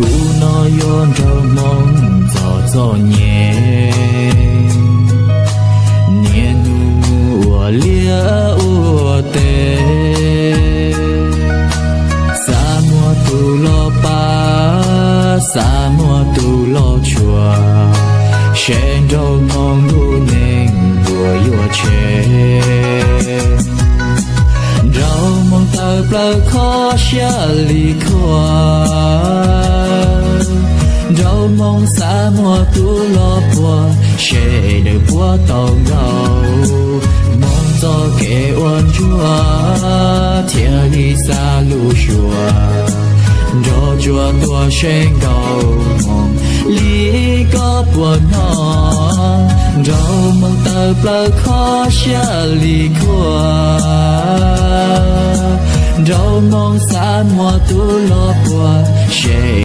Kuv no yuav nrog Hmoob txom txom nyem, niaj hnub mus ua liaj ua teb, xav muaj tus los pab, xav muaj tus los tshua, seb nraug Hmoob lub neej puas yuav tshev. Nraug Hmoob tawv plaws kho siab li khuav, nraug Hmoob xav muaj tus los puag, seb daws puab tau nkaus. Hmoob txoj kev ua ntsuag, thiaj li xa lub suab, nrog tsuas tuaj seb nkaus Hmoob li koj puas hnov. Nraug Hmoob tawv plaws kho siab li khuav, nraug Hmoob xav muaj tus los puag, seb